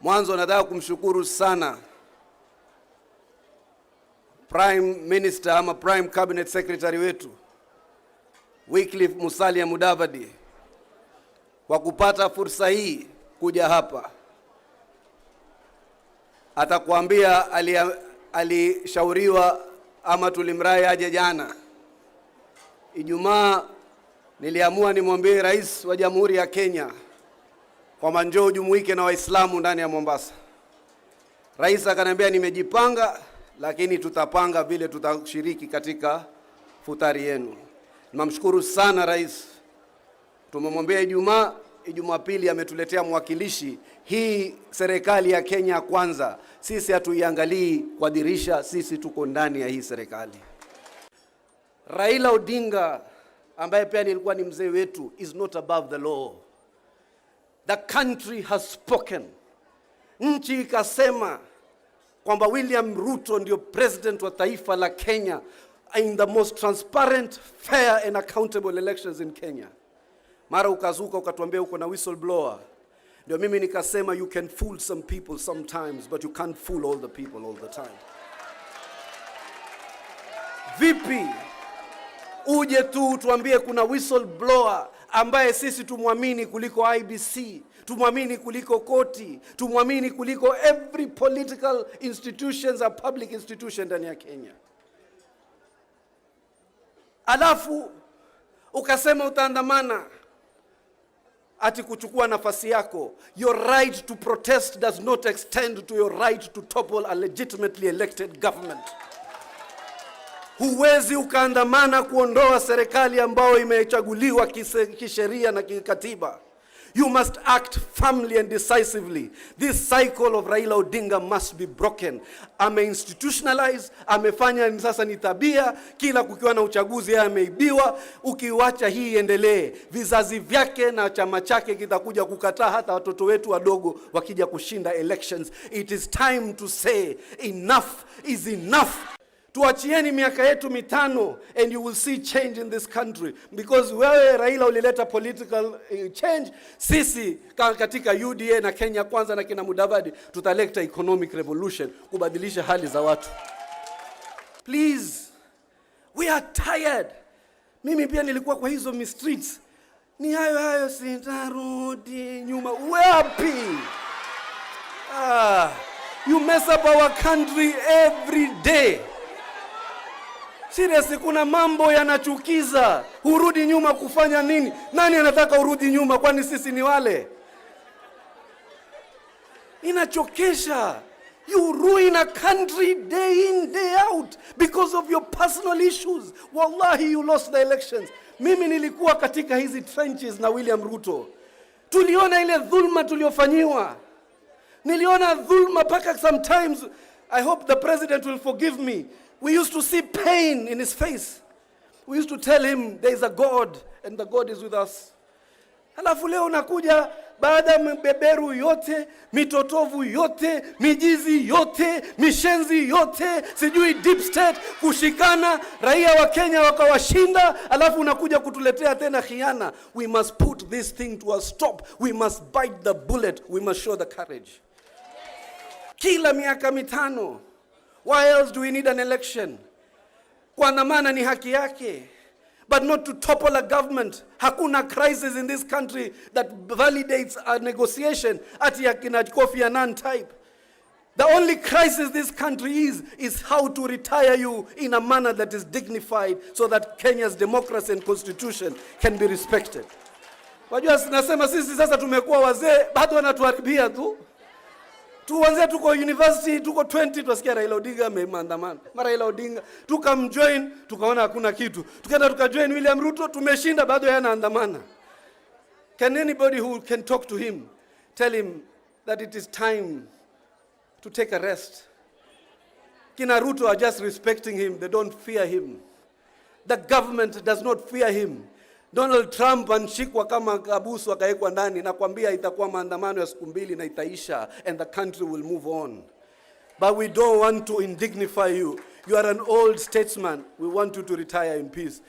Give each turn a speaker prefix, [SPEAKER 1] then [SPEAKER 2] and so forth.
[SPEAKER 1] Mwanzo nataka kumshukuru sana Prime Minister ama Prime Cabinet Secretary wetu Wycliffe Musalia Mudavadi kwa kupata fursa hii kuja hapa. Atakuambia alishauriwa ama tulimrai aje jana Ijumaa. Niliamua nimwambie Rais wa Jamhuri ya Kenya kwamba njoo ujumuike na Waislamu ndani ya Mombasa. Rais akaniambia, "Nimejipanga, lakini tutapanga vile tutashiriki katika futari yenu." Namshukuru sana rais. Tumemwambia Ijumaa, Ijumaa pili ametuletea mwakilishi. Hii serikali ya Kenya Kwanza, sisi hatuiangalii kwa dirisha, sisi tuko ndani ya hii serikali. Raila Odinga, ambaye pia nilikuwa ni mzee wetu, is not above the law. The country has spoken. Nchi ikasema kwamba William Ruto ndio president wa taifa la Kenya in the most transparent, fair and accountable elections in Kenya. Mara ukazuka ukatuambia uko na whistleblower. Ndio mimi nikasema, you can fool some people sometimes, but you can't fool all the people all the time. Vipi uje tu tuambie kuna whistleblower ambaye sisi tumwamini kuliko IEBC, tumwamini kuliko koti, tumwamini kuliko every political institutions or public institution ndani ya Kenya? Alafu ukasema utaandamana ati kuchukua nafasi yako. Your right to protest does not extend to your right to topple a legitimately elected government. Huwezi ukaandamana kuondoa serikali ambayo imechaguliwa kisheria na kikatiba. You must act firmly and decisively. This cycle of Raila Odinga must be broken. Ame institutionalize, amefanya sasa ni tabia, kila kukiwa na uchaguzi yeye ameibiwa. Ukiwacha hii iendelee, vizazi vyake na chama chake kitakuja kukataa hata watoto wetu wadogo wakija kushinda elections. It is time to say enough is enough. Tuachieni miaka yetu 5 and you will see change in this country, because wewe Raila ulileta political change. Sisi katika UDA na Kenya Kwanza na kina Mudavadi tutaleta economic revolution kubadilisha hali za watu. Please, we are tired. Mimi pia nilikuwa kwa hizo streets, ni hayo hayo, sitarudi nyuma. Wapi? Ah, you mess up our country every day. Seriously, kuna mambo yanachukiza. Hurudi nyuma kufanya nini? Nani anataka urudi nyuma? Kwani sisi ni wale? Inachokesha. You ruin a country day in, day out because of your personal issues. Wallahi, you lost the elections. Mimi nilikuwa katika hizi trenches na William Ruto. Tuliona ile dhulma tuliofanyiwa. Niliona dhulma mpaka sometimes, I hope the president will forgive me. We used to see pain in his face. We used to tell him there is a God and the God is with us. Halafu leo unakuja baada ya mibeberu yote, mitotovu yote, mijizi yote, mishenzi yote, sijui deep state kushikana, raia wa Kenya wakawashinda, alafu unakuja kutuletea tena khiana. We must put this thing to a stop. We must bite the bullet. We must show the courage. Kila miaka 5. Why else do we need an election? Kuandamana ni haki yake, but not to topple a government. Hakuna crisis in this country that validates a negotiation ati ya kina Kofi Annan type. The only crisis this country is how to retire you in a manner that is dignified so that Kenya's democracy and constitution can be respected. Wajua, nasema sisi sasa tumekuwa wazee, bado wanatuharibia tu. Tuanze tuko university, tuko 20, twasikia Raila Odinga ameandamana. Mara Raila Odinga tukamjoin, tukaona hakuna kitu. Tukaenda tukajoin William Ruto, tumeshinda, bado yeye anaandamana. Can anybody who can talk to him tell him that it is time to take a rest? Kina Ruto are just respecting him, they don't fear him. The government does not fear him. Donald Trump anshikwa kama kabusu akawekwa ndani, nakwambia itakuwa maandamano ya siku 2 na itaisha and the country will move on. But we don't want to indignify you. You are an old statesman. We want you to retire in peace.